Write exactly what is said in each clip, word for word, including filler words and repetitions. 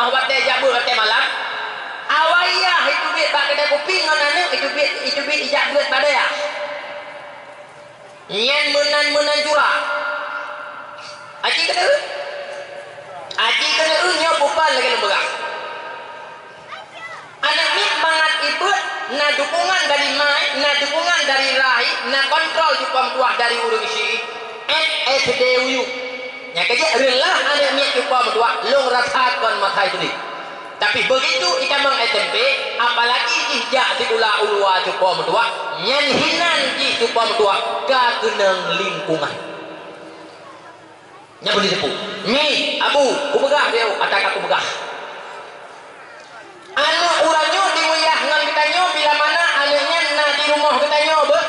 Watèe jak beuet watèe malam, awai yah iteubiet bak keudè kupi ngon aneuk iteubiet, iteubiet ijak beuet bak dayah. Nyan meunan-meunan jura. Aji keuneuk? Aji keuneuk nyoe bukan lagèe lôn peugah. Aneuk miet mangat ibeuet na dukungan dari ma, na dukungan dari rai, na kontrol cupa meutuah dari ureueng syiek, S D U U. Nyang keujeuet reulah aneuk miet cupa meutuah, lôn rasa kon makai teudik. Tapi begitu itamong S M P, apalagi jih jak sikula u luwa cupa meutuah, nyan hinan jih cupa meutuah ka keunong lingkungan. Nyan pun disebut. Mi, Abu, kupeugah dia, ata ka kupeugah. Aneuk uroe nyoe dimeuyah ngon geutanyoe bila mana aneuk nyan na di rumoh geutanyoe, beuh?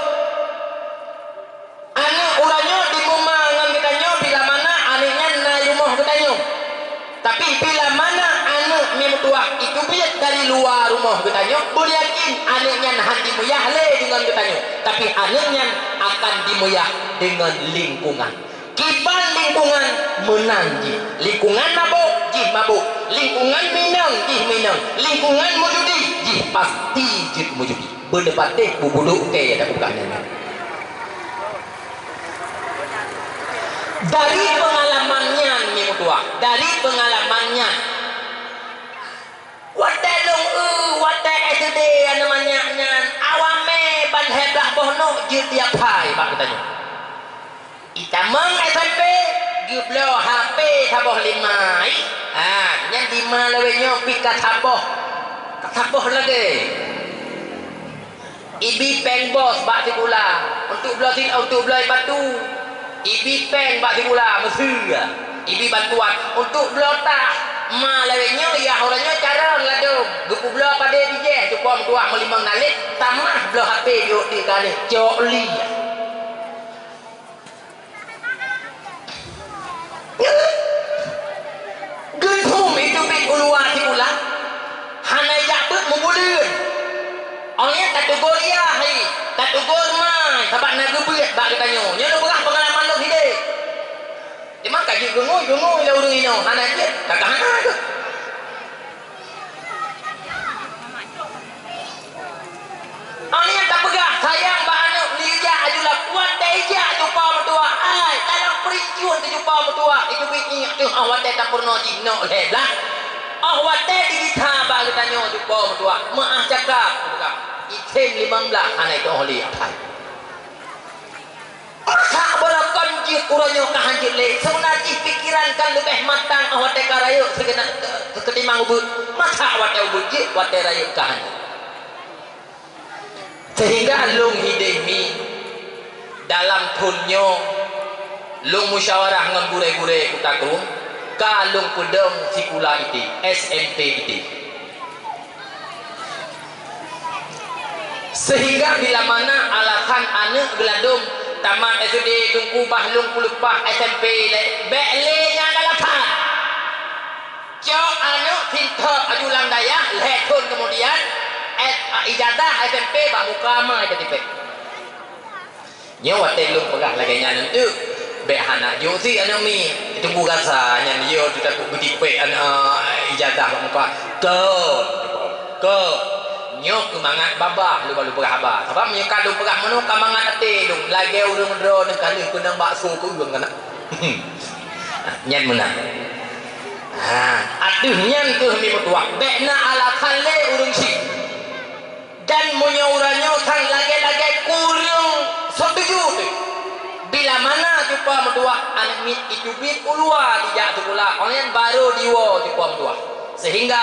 Aneuk uroe nyoe dimeuma ngon geutanyoe bila mana aneuk nyan na di rumoh geutanyoe. Tapi bila mana aneuk mi meutuah iteubiet dari luwa rumoh geutanyoe, beuyakin aneuk nyan han dimeuyah lé deungon geutanyoe, tapi aneuk nyan akan dimeuyah deungon lingkungan. Kiban lingkungan meunan jih. Lingkungan mabök, jih mabök. Lingkungan minong, jih minong. Lingkungan meujudi, jih pasti jeuet meujudi. Beuneupatéh bubuluk kèe ya tabuka nyan. Dari peungalaman nyan, mi meutuah, dari peungalaman nyan. Watèe lôn eu, watèe S D aneuk manyak nyan, awamé ban lhèe blah boh nyoe jeuet di aphai bak geutanyoe. Itamong S M P, geubloe H P saboh lima, ih. Ha, nyan lima lawét nyoe pih ka saboh. Ka saboh lagèe. Ibi péng bos bak sikula, untuk bloe si-, untuk bloe batu. Ibi péng bak sikula, meuseue. Ibi bantuan, untuk bloe tah. Ma lawét nyoe, yah uroe nyoe carông ladôm. Geupeubloe padé bijéh, cupa meutuah meulimong nalek, tamah bloe H P jok di kali. Cok li. Geudum iteubiet u luwa sikula, hana ijak beuet meubuleuen. Awak nyan tateugur yah hai, tateugur ma, sabab na geubeuet bak geutanyoe. Nyoe lôn peugah peungalaman lôn hidéh. Teuma ka jeuet geungui-geungui lé ureueng inoe, hana jeuet, ka, ka hana jeuet. Awak nyan tapeugah sayang bak aneuk, lé ijak aju lam, watèe ijak cupa meutuah, ai, dalam peurincun teuh cupa meutuah, itu bit ingat teuh, ah, watèe tapeurunoe jih nok lhèe blah. Ah, watèe digisa bak geutanyoe cupa meutuah, meu'ah cakap, tapeugah, ithèm limong blah hana itoh lé apai. Masa beurokon jeuet uroe nyoe ka hanjeuet lé, seubeunar jih pikeran ka leubeh matang 'oh watèe ka rayeuk sigeuna, keutimang ubeut. Masa watèe ubeut jeuet, watèe rayeuk ka hanjeuet. Sehingga lôn hidéh mi dalam thôn nyoe, lôn musyawarah ngon gurèe-gurèe Kuta Krueng, ka lôn peudong sikula I T, S M P I T. Sehingga bila mana alasan aneuk geuladôm tamat S D, Teungku, bah lôn kuleupah S M P lé, bèk lé nyan alasan. Cok aneuk sintok aju lam dayah, lhèe thôn keumudian, eh, ijazah S M P bak muka ma jadi bèk. Nyoe watèe lôn peugah lagèe nyan eunteuk, bèk hana jok sit aneuk miet. Teungku rasa nyan yo teutakot geutipék aneuk ijazah bak muka. Kon, kon. Nyoe keu mangat babah lôn baru peugah haba. Sabab meunyoe ka lôn peugah meunoe ka mangat até lôn, lagèe ureueng droeneuh ka lheueh keunong bakso keu ureueng kana. Nyan meunan. Ha, ateueh nyan keuh mi meutuah, bèk na alasan lé ureueng sit. Dan meunyoe uroe nyoe sang lagèe-lagèe kureueng setuju teuh, bila mana cupa meutuah aneuk miet iteubiet u luwa dijak sikula, 'oh nyan barô diwoe cupa meutuah. Sehingga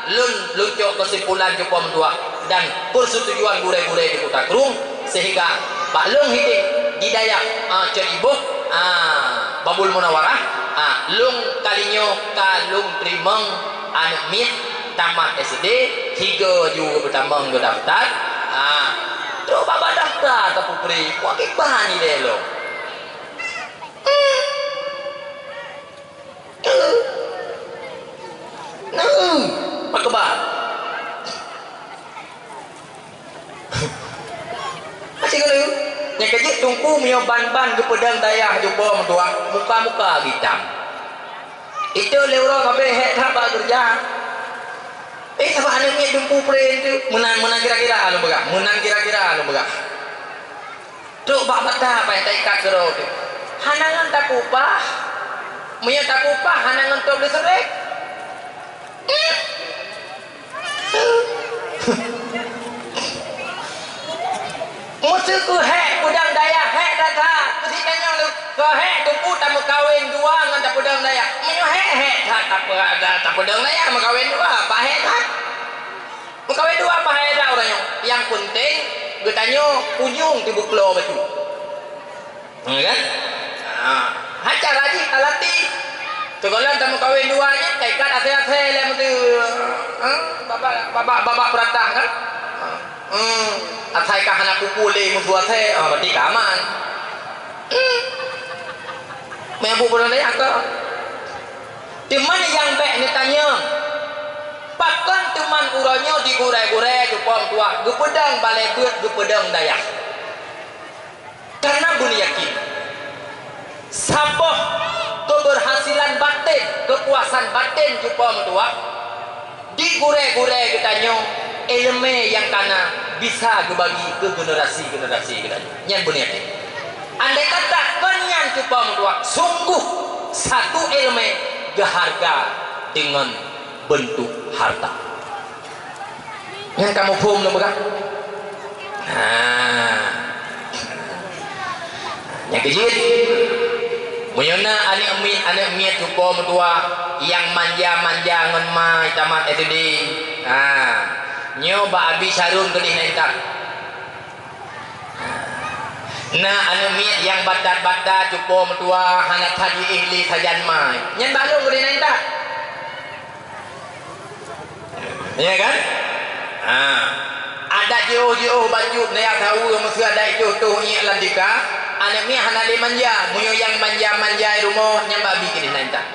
lôn, lôn cok keusimpulan cupa meutuah dan peusetujuan gurèe-gurèe di Kuta Krueng, sehingga bak lôn hidéh di dayah, a, Cot Iboh, a, Babul Munawarah, a, lôn kali nyoe ka lôn teurimong aneuk miet tamat S D, tiga ju geutamong geudaftar. Ha, trok bak daftar tapeupré, wah kiban ilèe lom. Nah, pakriban. Asyik kali. Nyang keujeuet Teungku meunyoe ban-ban geupeudong dayah cupa meutuah, muka-muka gitam. Itu lé uroe ngabé hék that bak keureuja. Eh, sabab aneuk miet dumpeue preh tu, meunan, meunan kira-kira lôn peugah, meunan kira-kira lôn peugah. Trok bak bata paih taikat keudroe tu. Hana ngon tapupah. Meunyoe tapupah, hana ngon top leusurek. Meuseuku hék peudong dayah, hék that-that. Keusi tanyong lé, keu hék teupeu tameukawen dua ngon tapeudong dayah. Meunyoe hék, hék that tape-, ta-, tapeudong dayah meukawen dua, bah hék that. Meukawen dua bah hék that uroe nyoe. Nyang peunteng geutanyoe punyueng tibu klo bacut. Ya kan? Ha. Hai cara jih talatih. Sigohlom tameukawen dua nyan, taikat asai-asai lé meutu. Ha? Babak, babak, babak peuratah kan? Ha. Hmm. Asai ka hana pukul lé musoh asai, ha, berarti ka aman. Hmm. Meubuet bunoe ka. Teuma nyang bék neutanyong, pakon teuma uroe nyoe di gurée-gurée cupo meutuwah geupeudong balée beuet geupeudong dayah? Karena beuneuyakin, saboh keberhasilan batin, keupuasan batin cupo meutuwah di gurée-gurée geutanyoe, iéleumé nyang kana bisa geubagi keu generasi-generasi geutanyoe. Nyan beuneuyakin. Andai kata kon nyan cupo meutuwah, sungguh satu iéleumé geuharga deungon beuntuk harta. Nyan ka muphom lôn peugah? Nah. Nyang keujeuet, meunyoe na aneuk miet, aneuk miet cupo meutuwah nyang manja-manja ngon ma tamat S D, ha, nyoe bak Abi Syarun keudeh na intat. Na aneuk miet nyang batat-batat cupo meutuwah hana that jiéh lé sajan ma, nyan bak lôn keudeh na intat. Ya kan? Ha. Adat jiôh-jiôh bacut neujak saweue meuseu adat jiôh toh iék lam tika, aneuk miet hana lé manja. Meunyoe nyang manja-manja i rumoh, nyan babi keudeh na intat.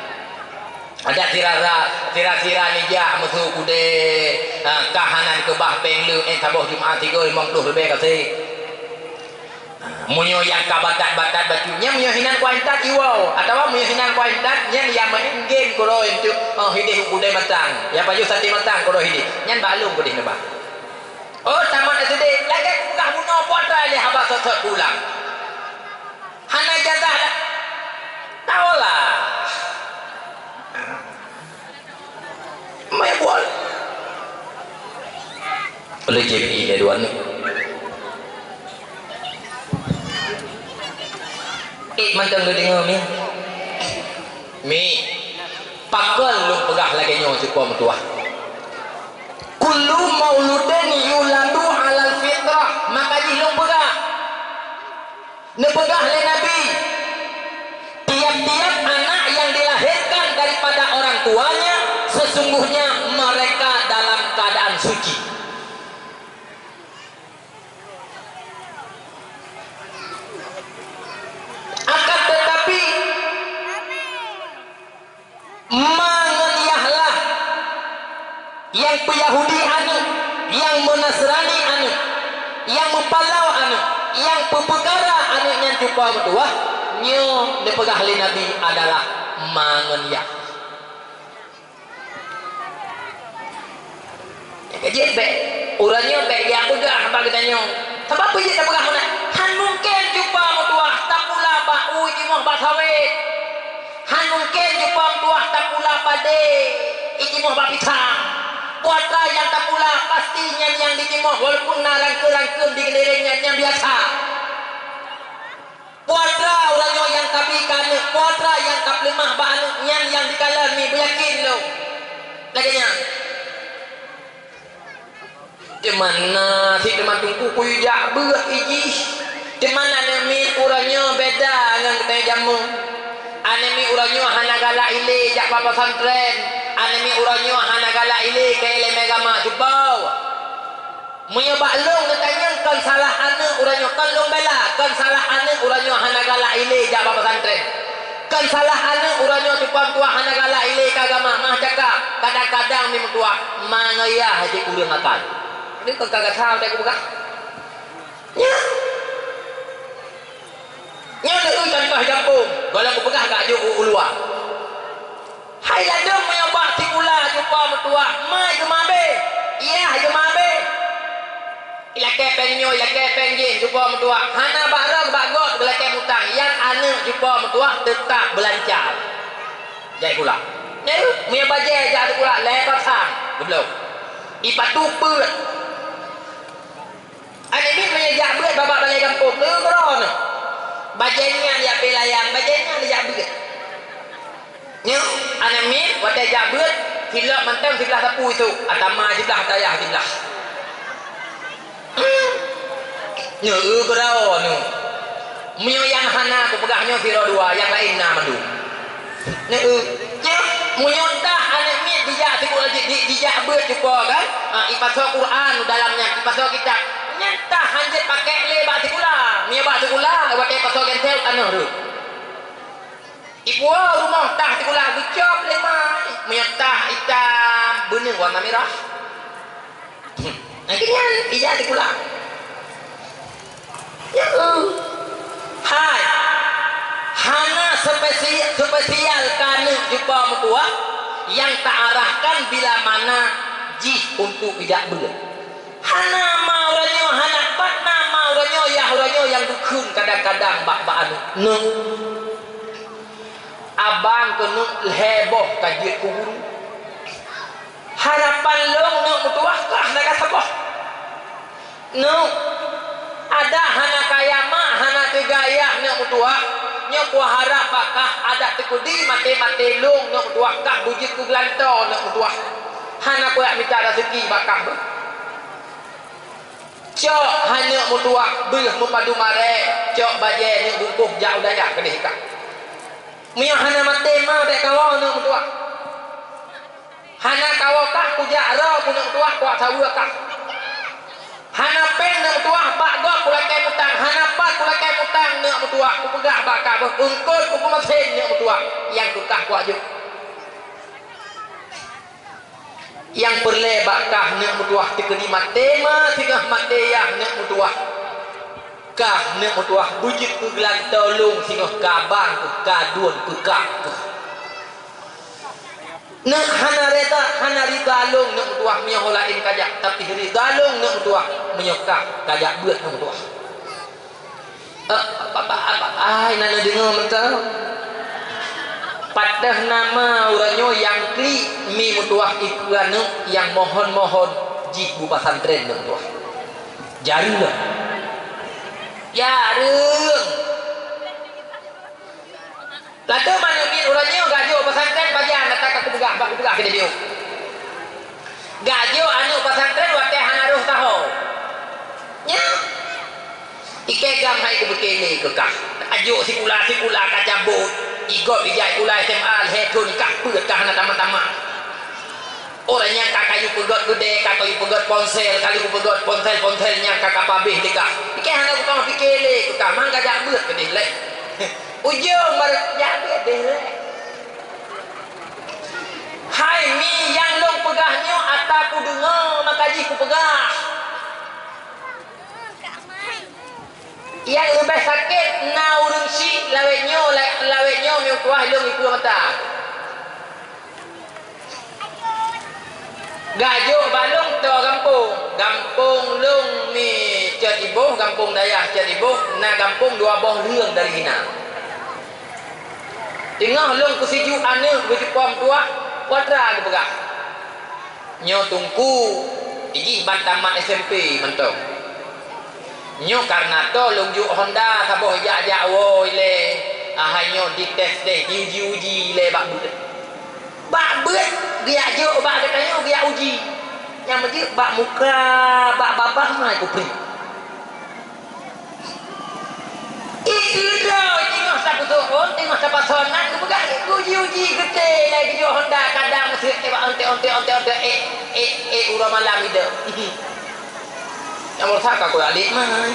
Adat sira-ra, sira-sira neujak meuseu kudée, ha, kah hana keubah péng le, eh, saboh Jumat sigoe limong ploh ribée kaseh. Meunyoe nyang ka batat-batat bacut nyan, meunyoe hinan kuah intat iwoe, atawa meunyoe hinan kuah intat nyan, nyang main game keudroe tu, oh, hideh u keudè matang. Nyang pajoh saté matang keudroe hideh. Nyan bak lôn keudeh neuba. Oh, tamat S D, lagèe kupeugah bunoe, putra lé haba sot-sot pulang. Hana ijazah dah. Tahulah. Main bola. Oleh J P I dua ni. Eh, mantong geudeungoe, Mi. Mi. Pakon lôn peugah lagèe nyoe siuroe meutuwah. Kullu mauludin yuladu alal fitrah. Maka jih lôn peugah. Neupeugah lé Nabi, "Tiap-tiap anak yang dilahirkan daripada orang tuanya, sesungguhnya mereka dalam keadaan suci." Akan tetapi, Ma ngon yah lah, nyang peuyahudi aneuk, nyang meunasrani aneuk, nyang meupalawa aneuk, nyang peupeukara aneuk nyan cupa meutuwah, nyoe neupeugah lé Nabi adalah ma ngon yah. Jeuet bék, ureuëng nyoe bék jipeugah bak geutanyoe. Sabab peue jeuet tapeugah meunan? Han mungken cupa meutuwah tapula bak u jimoh bak sawét. Han mungken cupa meutuwah tapula padé i jimoh bak pisang. Peue atra nyang tapula pasti nyan nyang di jimoh, walaupun na rangkeuen-rangkeuen di keudéh nyan, nyan biasa. Peue atra ureuëng nyoe nyang ka bi keu aneuk, peue atra nyang ka peuleumah bak aneuk nyan nyang dikalon mi, beuyakin lôn. Lagée nyan. Teuma na cit teuma teungku kuyue jak beuet i jih. Teuma aneuk miet ureuëng nyoe beda ngon geutanyoe jameun. Aneuk miet ureuëng nyoe hana galak ilée jak bak pesantren. Aneuk miet ureuëng nyoe hana galak ilée keu iéleumé agama cuba. Meunyoe bak lôn neutanyong, kon salah aneuk ureuëng nyoe, kon lôn bela, kon salah aneuk ureuëng nyoe hana galak ilée jak bak pesantren. Kon salah aneuk ureuëng nyoe cupa meutuwah hana galak ilée keu agama, mah cakap, kadang-kadang mi meutuwah, ma ngon yah cit ureuëng akai. Nyoe kon ka gata watée kupeugah. Nyan. Nyoe lagée contoh gampông, gohlom kupeugah ka jok u luwa. Hai ladôm meunyoe bak sikula cupa meutuwah, ma i geumabée. Yah, jeumabe. Ilakée péng nyoe, ilakée péng jih, cupo meutuah. Hana bak rong, bak got, geulakée mutang. Nyang aneuëk cupo meutuah teutap beulancar. Jai sikula. Neu, meunyoe bajée jak sikula, lhée pasang. Geubloe. Ipatu peuet. Aneuëk miet meunyoe jak beuet bak balée gampông, neu keudroe neu. Bajée nyan jak peulayang, bajée nyan jak beuet. Nyoe, aneuëk miet, watée jak beuet, silop mantong siblah sapu isuk, atama siblah, atayah siblah. Nyoe, eu, keudroe nyoe. Meunyoe nyang hana kupeugah nyoe sidroe dua, nyang laén na mandum. Nyoe, eu. Nyoe, meunyoe tah aneuëk miet jijak sikula, ji-, ji-, jijak beuet cupo kan, ha, ipasoe Quran dalam nyan, ipasoe kitab. Nyan tah hanjeuet pakék lé bak sikula. Meunyoe bak sikula, watée pasoe gentel tanoh reuet. Ipuwoe rumoh tah sikula geucok lé ma, meunyoe tah itam beuneueng warna mirah. Nyang keunyan ija sikula. Ya, eh. Hai. Hana spesi-, spesial keu aneuëk cupo meutuah nyang taarahkan bila mana jih untuk ijak beuet. Hana ma uroe nyoe, hana pat na ma uroe nyoe, yah uroe nyoe nyang dukheun kadang-kadang bak, bak aneuëk. Neu. Abang keuneuk lhée boh ka jeuet keu guru. Harapan lôn neuk meutuah kah na gata boh. Neuk, adak hana kaya mak, hana teuga yah neuk meutuah. Nyoe kuharap bak kah adak teukeudi maté-maté lôn neuk meutuah kah beujeuet keu geulantoe neuk meutuah. Hana kuyak mita raseuki bak kah beuh. Cok hai neuk meutuah beuh meupadu marée, cok bajée neuk bungkôh jak u dayah keudeh kah. Meunyoe hana maté ma bék kawoe neuk meutuah. Hana kawoe kah kujak roe keuneuk meutuah kuat saweue kah. Hana péng neuk meutuah bak gob kulakée mutang, hana pat kulakée mutang neuk meutuah kupeugah bak kah beuh eungkôt kupeumeusen neuk meutuah nyang keu kah kuat jok. Nyang peureulée bak kah neuk meutuah teukeudi maté ma singoh maté yah neuk meutuah. Kah neuk meutuah beujeuet keu geulantoe lôn singoh ka bang keuh ka dueng keuh kah keuh. Neuk hana reda, hana rida lôn neuk meutuah meunyoe laén kajak, tapi rida lôn neuk meutuah meunyoe kah kajak beuet neuk meutuah. Eh, apa, apa, apa, ai, na neudeungoe mantong. Padahai nama uroe nyoe nyang klik mi meutuah ipeue aneuk nyang mohon-mohon jih bu pesantren neuk meutuah. Jareueng. Jareueng. Laju aneuk miet uroe nyoe gajok pesantren pajan ata ka kupeugah bak kupeugah keu dibiu. Gajok aneuk pesantren watée hana roh taho. Nyan. Ikei gam hai kupeukele keu kah. Ajok sikula-sikula ka cabot. Igob ijak sikula S M A lhée thon kah peuet kah hana tamat-tamat. Ureuëng nyang ka kayu peugét keudée, ka kayu peugét ponsel, ka kayu peugét ponsel-ponsel nyang ka kapabeh teuka. Ikei hana kupeugah pikele keu kah, mang gajak beuet keudeh lé. Ujong baru jak beuet deh lé. Hai mi nyang lôn peugah nyoe ata kudeungoe maka jih kupeugah. Nyang leubeh sakét na ureuëng syiek lawét nyoe, la-, lawét nyoe meutuah lôn ipeue mata. Gajok balong toh gampông, gampông lôn mi Cot Iboh, gampông dayah Cot Iboh, na gampông dua boh leueng dari inan. Teungoh lôn keusijuek aneuk geucupom tuah, putra geupeugah. Nyoe Teungku, jih ban tamat S M P mantong. Nyoe kareuna toh lôn jok honda saboh jak-jak woe ilée, ahai nyoe dites deh, diuji-uji ilée bak beuet. Bak beuet geujak jok bak geutanyoe geujak uji. Nyang meujeuet bak muka, bak babah mai kupriek. Ih, teungoh sapeue, teungoh sapeue sonan geupeugah geuji-uji geuté lé geujok honda kadang seuet bak onte-onte, onte-onte, eh, eh, eh, uroe malam idong. Nyang meurasa ka keu alék mai.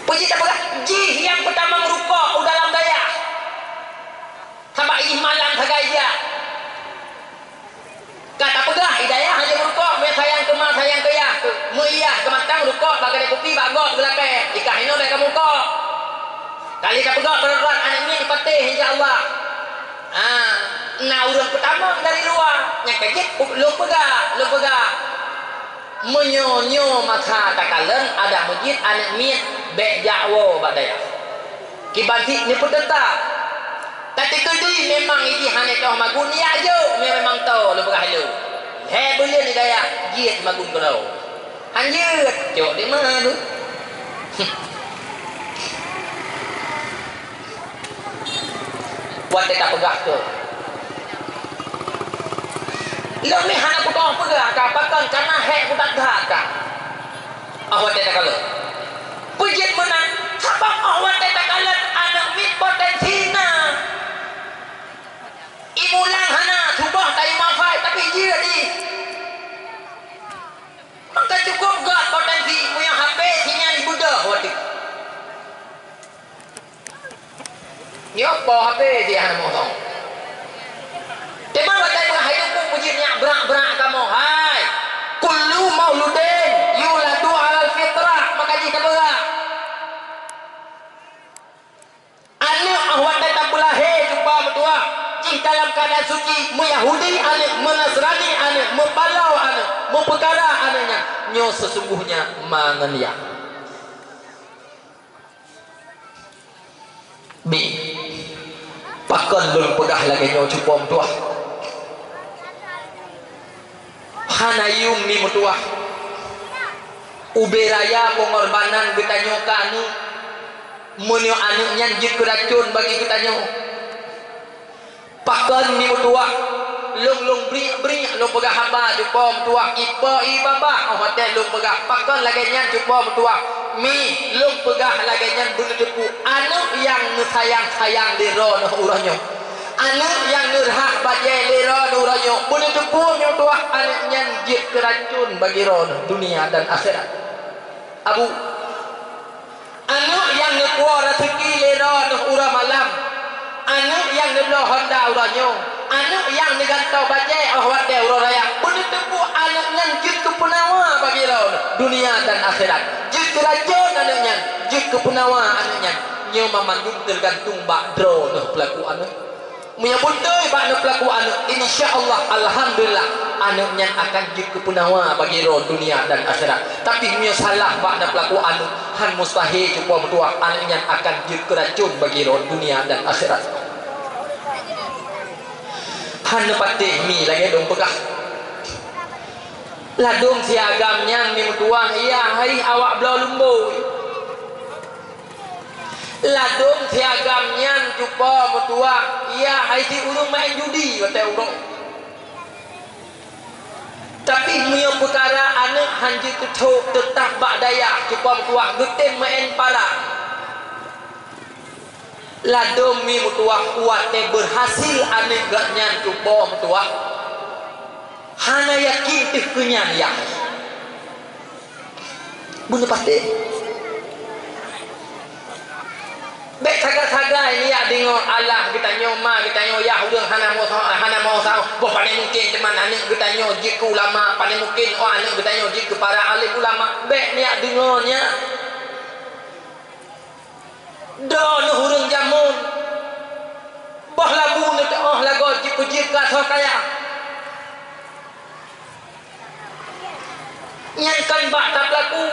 Peue jih tapeugah jih nyang peutamong rukok u dalam dayah. Sabab jih malam sagai jak. Ka tapeugah, i dayah hana meurukok, meuiah sayang keu ma, sayang keu yah, meuiah keumantang rukok bak keudè kupi bak gob geulakée, i kah inoe bèk kameurukok. Kali tapeugah beureurat aneuk miet dipatéh, insya Allah. Ha, na ureuëng peutamong dari luwa. Nyang ka jeuet, lôn peugah, lôn peugah. Meunyoe nyoe masa takalon adak meujeuet aneuk miet, bèk jak woe bak dayah. Kiban cit neupeuteutab. Tapi keudeh memang jih hana toh magun, jak jok, nyoe memang toh, lôn peugah lôn. Lhèe buleuen di dayah, jeuet magun keudroe. Han jeuet, cok di ma tu. Watèe tapeugah keu. Lôn ni hana kutoh peugah ka, pakon, karena hèk kutat that ka. Oh watèe takalon. Peue jeuet meunan, sabab oh watèe takalon aneuk miet potensi na. Imulang hana, tuboh tayue mafai, tapi jeuet jih. Maka cukôp göt potensi, meunyoe H P sinyan ibeudôh watèe. Nyoe po H P sih hana mosong. Teuma watèe meuhai teungku peujeuet nyak brak-brak kamoe, hai! Kullu mauludin yuladu alal fitrah, maka jih tapeugah. Aneuk oh watèe tapeulahé cupa meutuwah, jih dalam keuadaan suci, meuyahudi aneuk, meunasrani aneuk, meupalao aneuk, meupeukara aneuk nyan, nyoe seusungguhnya mangeuniah. Bi, pakon lôn peugah lagèe nyoe cupa meutuwah? Hana yum mi meutuwah. Ubé raya peungorbanan geutanyoe keu aneuk, meunyoe aneuk nyan jeuet keu racôn bagi geutanyoe. Pakon mi meutuwah, lôn-lôn briek-briek lôn peugah haba cupa meutuwah, ipo i babah, oh watèe lôn peugah, pakon lagèe nyan cupa meutuwah, mi lôn peugah lagèe nyan beuneuteupeu aneuk nyang neusayang-sayang lé droeneuh uroe nyoe. Aneuk nyang neurhah bajèe lé droeneuh uroe nyoe, beuneuteupeu mi meutuwah aneuk nyan jeuet keu racôn bagi droeneuh dunia dan akhirat. Abu, aneuk nyang neupuwoe raseuki lé droeneuh uroe malam, aneuk nyang neubloe honda uroe nyoe, aneuk nyang neugantoe bajèe oh watèe uroe raya, beuneuteupeu aneuk nyan jeuet keu peunawa bagi droeneuh dunia dan akhirat. Jeuet keu racôn aneuk nyan, jeuet keu peunawa aneuk nyan, nyoe banmandum teugantung bak droeneuh peulaku aneuk. Meunyoe beutôi bak neupeulaku aneuk, insya Allah, alhamdulillah, aneuk nyan akan jeuet keu peunawa bagi droe dunia dan akhirat. Tapi meunyoe salah bak neupeulaku aneuk, han mustahil cupa meutuwah aneuk nyan akan jeuet keu racôn bagi droe dunia dan akhirat. Han neupatéh mi lagèe lôn peugah. Ladôm si agam nyan mi meutuwah, iya hai awak bloe lumbôi. Ladôm si agam nyan cupa meutuwah, iya hai si ureueng maén judi watèe uroe. Tapi meunyoe peukara aneuk han jeuet teuthok, teutab bak dayah cupa meutuwah, geutem maén para. Ladôm mi meutuwah watèe beurhasil aneuk geuh nyan cupa meutuwah. Hana yakin teuh keu nyan yah. Beuneupatéh. Bèk sagai-sagai nyak deungoe alah geutanyoe ma geutanyoe yah ureueng hana mau sa-, hana mau saboh, pane mungken teuma aneuk geutanyoe jeuet keu ulama, pane mungken oh aneuk geutanyoe jeuet keu para alim ulama. Bèk nyak deungoe nyan. Droeneuh ureueng jameun, boh labu neuteuôh lagoe jipeujieb keu asoe kaya. Nyan kon bak tapeulaku.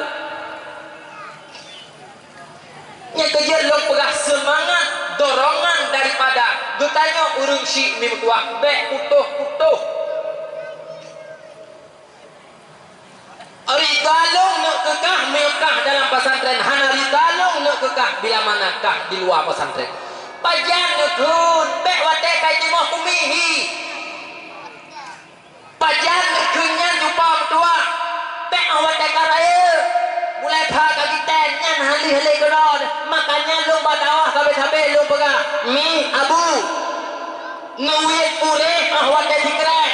Nyang keujeuet lôn peugah seumangat dorongan daripada geutanyoe ureueng syiek mi meutuwah, bèk putôh-putôh. Rida lôn neuk keu kah meukah dalam pesantren, hana rida lôn neuk keu kah bila mana kah di luwa pesantren. Pajan neukheun, bèk watèe ka jimoh kumi hi. Pajan neukheun nyan cupa meutuwah, bèk 'oh watèe ka rayeuk. Bulèe pha ka giten nyan han lheueh lé keudroe, makanya lôn ba dakwah sabe-sabe lôn peugah, "Mi, Abu, neuwiet puréh 'oh watèe sikrek."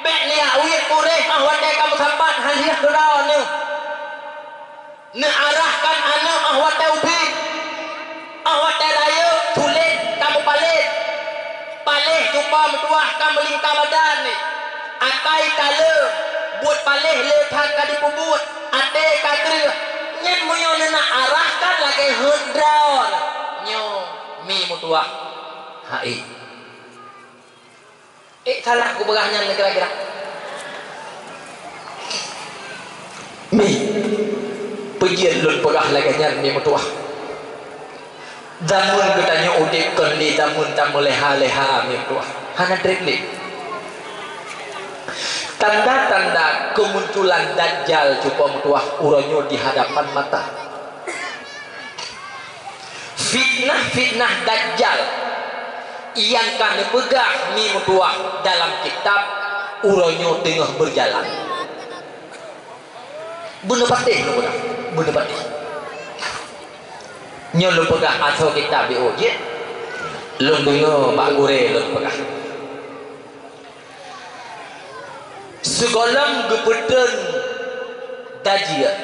Bèk nyak wiet puréh 'oh watèe ka meusapat han lheueh keudroe neuh. Neuarahkan aneuk 'oh watèe ubit, 'oh watèe rayeuk, tuléh ka meupaléh. Paléh cupa meutuwah ka meulingka badan nyan. Akai ka le, buet paléh le that ka jipeubuet, até ka kreueh. Nyan meunyoe neunak arahkan lagèe heuet droe, nyoe mi meutuwah. Hai. Eh, salah kupeugah nyan kira-kira. Mi, peue jeuet lôn peugah lagée nyan, mi meutuwah. Jameun geutanyoe udeb kon lé jameun tameuleha-leha, mi meutuwah. Hana treb lé. Tanda-tanda keumunculan Dajjal cupa meutuwah uroe nyoe di hadapan mata. Fitnah-fitnah Dajjal nyang ka neupeugah mi meutuwah dalam kitab uroe nyoe teungoh beujalan. Beuneupatéh lôn peugah, beuneupatéh. Nyoe lôn peugah asoe kitab di ujeut, lôn deungoe bak gurée lôn peugah. Sigohlom geupeutreun Dajjal,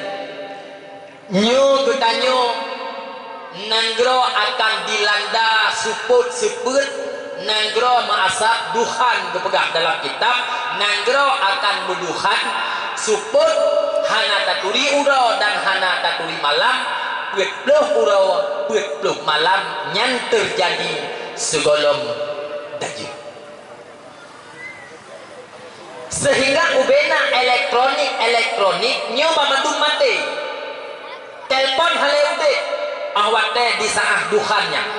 nyoe geutanyoe nanggroe akan dilanda seupôt-seupôt, nanggroe meuasab duhan geupeugah dalam kitab, nanggroe akan meudukhan, seupôt hana taturi uroe dan hana taturi malam, peuet ploh uroe, peuet ploh malam nyan teujadi sigohlom Dajjal. Seuhingga ubena elektronik-elektronik nyoe banmandum maté. Telepon hana udeb, óh watée di saát duhan nyan.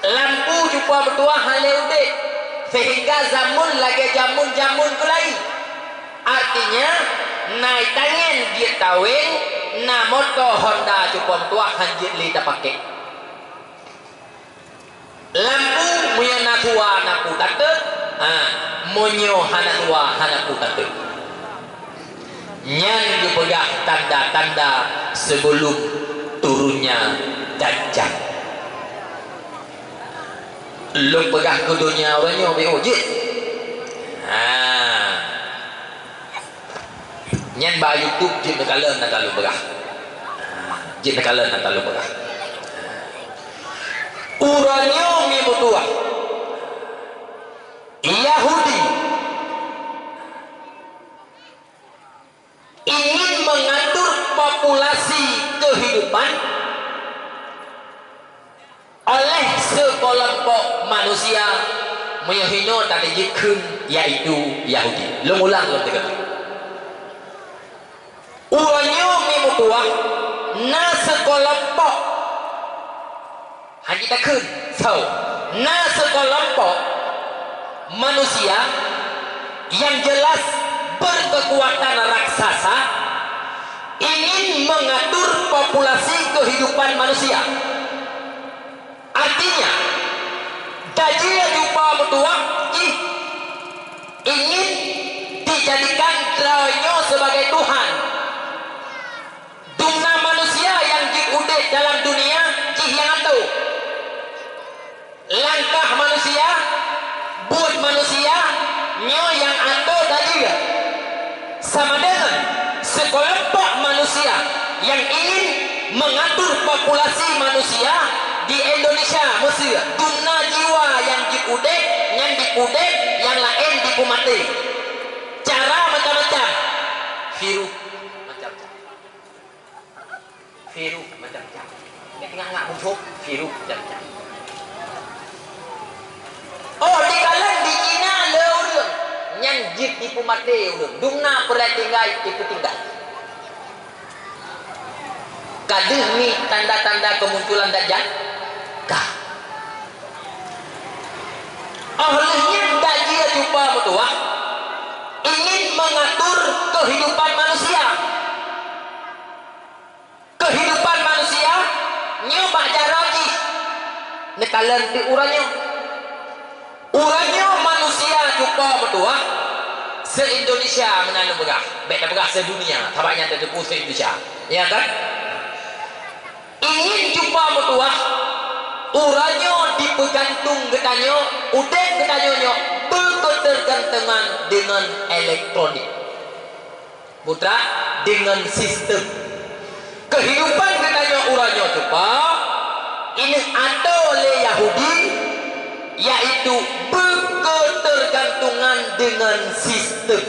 Lampu cupa meutuwah hana udeb, seuhingga jameun lagée jameun-jameun keulayi. Artinya, na tangen jeuet taweng, na moto Honda cupa meutuwah hana jeuet lé tapaké. Lampu meunyoe na tuha na peue tateuk, ha, meunyoe hana tuha hana peue tateuk. Nyan geupeugah tanda-tanda sibeulom turunnya Dajjal. Lôn peugah keu donya uroe nyoe, beu jeuet. Ha. Nyan bak YouTube jeuet neukalon na ka lôn peugah. Jeuet neukalon na ka lôn peugah. Uroe nyoe mi meutuwah, Yahudi ingin mengatur populasi kehidupan oleh sekelompok manusia, meunyoe hinoe tadi jikheun, yaitu Yahudi. Lôn ulang lom teuka. Uroe nyoe mi meutuwah na sekelompok, hana takheun, so, na sekelompok manusia yang jelas berkekuatan raksasa ingin mengatur populasi kehidupan manusia. Artinya, Dajjal cupa meutuwah jih ingin dijadikan droe nyoe sebagai Tuhan. Dumna manusia nyang jeuet udeb dalam dunia jih nyang ato. Langkah manusia, buet manusia, nyoe nyang ato Dajjal. Sama deungon seukelompok manusia nyang ingin mengatur populasi manusia di Indonesia, Mesir, dumna jiwa nyang jeuet udeb, nyan jeuet udeb, nyang laén jipeumaté. Cara macam-macam. Virus macam-macam. Virus macam-macam. Nyan teungoh ngak musoh, virus macam-macam. Oh, dikalon di Cina le ureueng, nyan jeuet jipeumaté ureueng. Dumna peureulée tinggai jipeutinggai. Ka deuh ngieng tanda-tanda kemunculan Dajjal? Ka. Oh lheueh nyan Dajjal cupa meutuwah ingin mengatur kehidupan manusia. Kehidupan manusia nyoe bak jaroe jih neukalon teuk uroe nyoe. Uroe nyoe manusia cupa meutuwah se-Indonesia meunan lôn peugah, bék tapeugah sedunia, sabab nyan tateupeue se-Indonesia. Ya kan? Ingin cupa meutuwah, uroe nyoe dipeugantung geutanyoe, udeb geutanyoe nyoe beukeuteurgantongan deungon elektronik. Putra, deungon sistem. Keuhidupan geutanyoe uroe nyoe cupa, ineuh ato lé Yahudi, yaitu beukeuteurgantungan deungon sistem.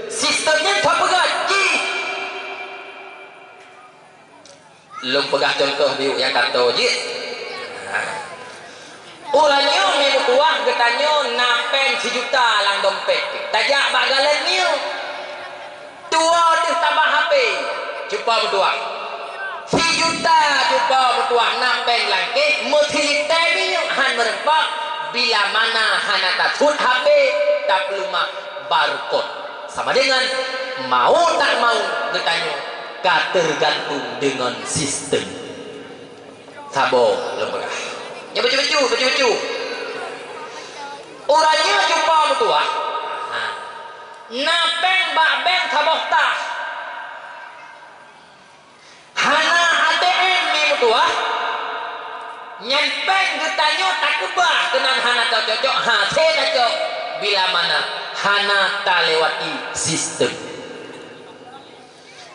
Sistem nyan ka peugah jih. Lôn peugah cuntoh di nyang ka tô jih. Uroe nyoe mi meutuwah Tanyoe na péng sijuta lam dompet. Tajak bak galeng miyueb. Tuwoe deuh tabah H P. Cupo meutuah. Sijuta cupo meutuah na péng langkéh, meusilitée miyueb han meureumpok, bila mana hana tasut H P, tapeuleumah barcode. Sama dengan mau tak mau geutanyoe ka teugantung deungon sistem. Saboh lôn peugah. Nyoe bacut-bacut, bacut-bacut. Uroe nyoe cupo meutuah. Ha. Na péng bak bank saboh tah. Hana A T M mi meutuah. Nyan péng geutanyoe takeubah keunan hana tacocok, hase tacok. Bila mana hana talewati sistem.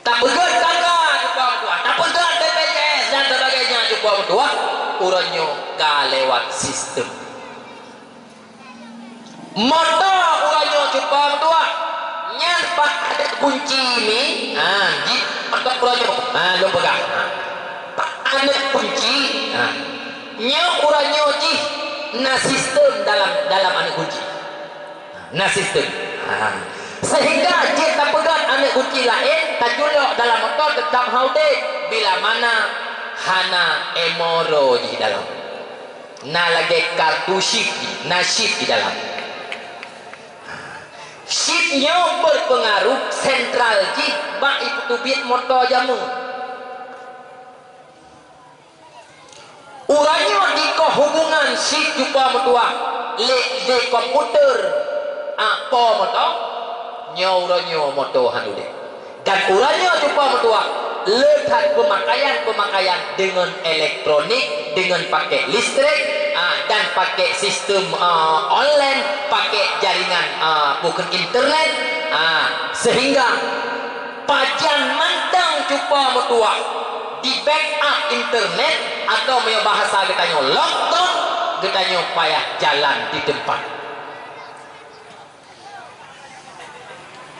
Tapeugét K K cupo meutuah, tapeugét B P J S dan sebagainya cupo meutuah, uroe nyoe ka lewat sistem. Moto uroe nyoe cupo meutuah, nyan pat aneuk kunci mi, ha, jih moto uroe nyoe, ha, lôn peugah. Ha. Pat aneuk kunci, ha. Nyoe uroe nyoe jih na sistem dalam, dalam aneuk kunci. Na sistem. Ha. Sehingga jeuet tapeugét aneuk kunci laén, taculok dalam moto teutap hana udeb, bila mana hana emoe droe jih dalam. Na lagée kartu chip jih, na chip di dalam. Chip nyoe berpengaruh sentral jih bak ipeuteubiet moto jameun. Uroe nyoe dikoh hubungan chip cupo meutuah lé, lé komputer, a, po moto, nyoe uroe nyoe moto han udeb. Dan uroe nyoe cupo meutuah le that peumakaian-peumakaian deungon elektronik, deungon pakai listrik, a, dan pakai sistem, a, online, pakai jaringan, a, bukon internet, a, sehingga pajan mantong cupo meutuah di-backup internet, atau meunyoe bahasa geutanyoe lockdown, geutanyoe payah jalan di teumpat.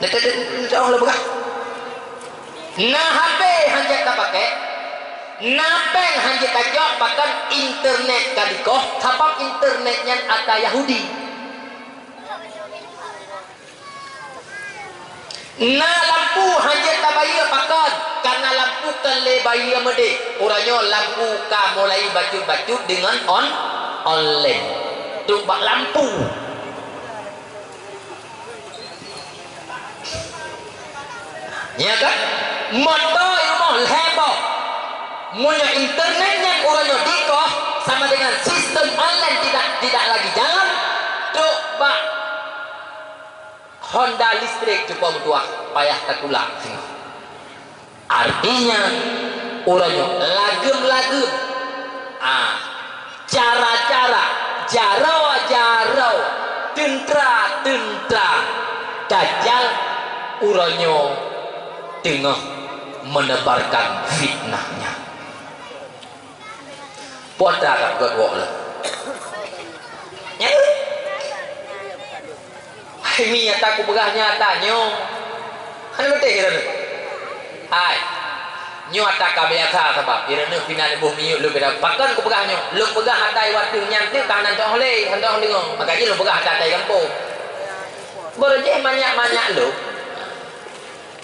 Insya Allah peugah. Na H P han jeuet tapakai, na péng han jeuet tacok, bahkan internet ka dikoh, sabab internet nyan ata Yahudi. Na lampu han jeuet tabayeue pakon, kareuna lampu kon lé bayeue meudeh. Uroe nyoe lampu ka mulai bacut-bacut deungon on-, online. Trok bak lampu. Ya kan? Moto i rumoh lhée boh. Meunyoe internet nyan uroe nyoe dikoh, sama dengan sistem online tidak, tidak lagi jalan, trok bak honda listrik cupo meutuah, payah tatulak singoh. Artinya, uroe nyoe lageum-lageum, ah, cara-cara, jaroe-jaroe, teuntra-teuntra Dajjal uroe nyoe teungoh menebarkan fitnahnya. Peue atra ka peugét woe lom? Nyan. Hai mi ata kupeugah nyan ata nyoe. Hana beuteh droeneuh. Hai. Nyoe ata ka biasa sabab droeneuh pih na leuboh miyueb lôn peugah. Pakon kupeugah nyoe? Lôn peugah ata i watèe nyan teuk ka hana teuh lé, hana teuh deungoe. Maka jih lôn peugah ata-ata i gampông. Beureuh jih manyak-manyak lôn.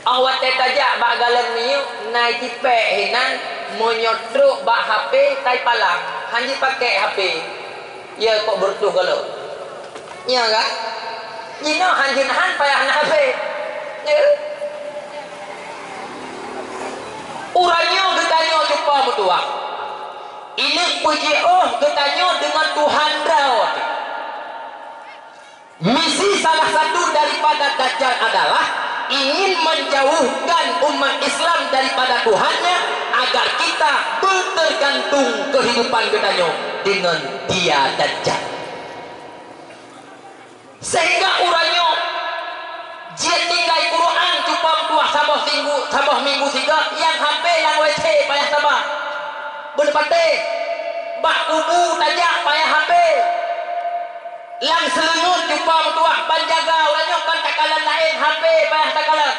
Óh watèe tajak bak galeng miyueb, na icipèk hinan, meunyoe trok bak H P, tai palang, han jipakék H P. Ye kok beureutoh galeng. Nyo kan? Jinoe han jeuet han payah na H P. Ye. Uroe nyoe geutanyoe cupa meutuah. Ineuk peujiôh geutanyoe deungon Tuhan droe. Misi salah satu daripada Dajjal adalah ingin menjauhkan umat Islam daripada Tuhannya, agar kita bertergantung kehidupan geutanyoe dengan dia, Dajjal. Sehingga uroe nyoe jeuet tinggai Quran cupa meutuah saboh minggu, saboh minggu sigoe, nyang H P lam W C payah saba. Beuneupatéh, bak kubu tajak payah H P. Lam seuleungeut cupa meutuah ban jaga, uroe nyoe kon takalon laén, H P payah takalon.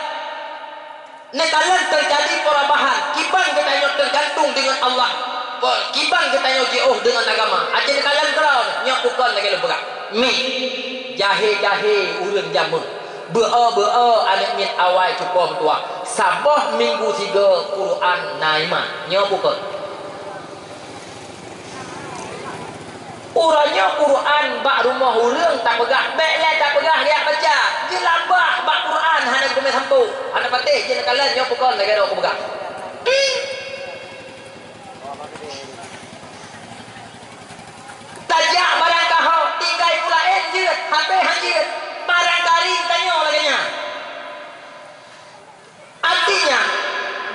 Neukalon teujadi perubahan, kiban geutanyoe teugantung deungon Allah. Pe-, kiban geutanyoe jiôh deungon agama. Aci neukalon keudroe, nyoe bukon lagèe lôn peugah. Mi, jahé-jahé ureuëng jameun, beu-o beu-o aneuk miet awai cupo meutuwah, saboh minggu sigoe Quran na iman. Nyoe bukon. Uroe nyoe Quran bak rumoh ureuëng tapeugah, bék lé tapeugah jak baca, geulabah bak Quran hana geuteumé sampoe, hana patéh jeuet neukalon nyoe bukon lagée droe kupeugah. Tajak barang kahô, tinggai pula éh jeuet, hapé han jeuet, barang garing tanyoe lagée nyan. Artinya,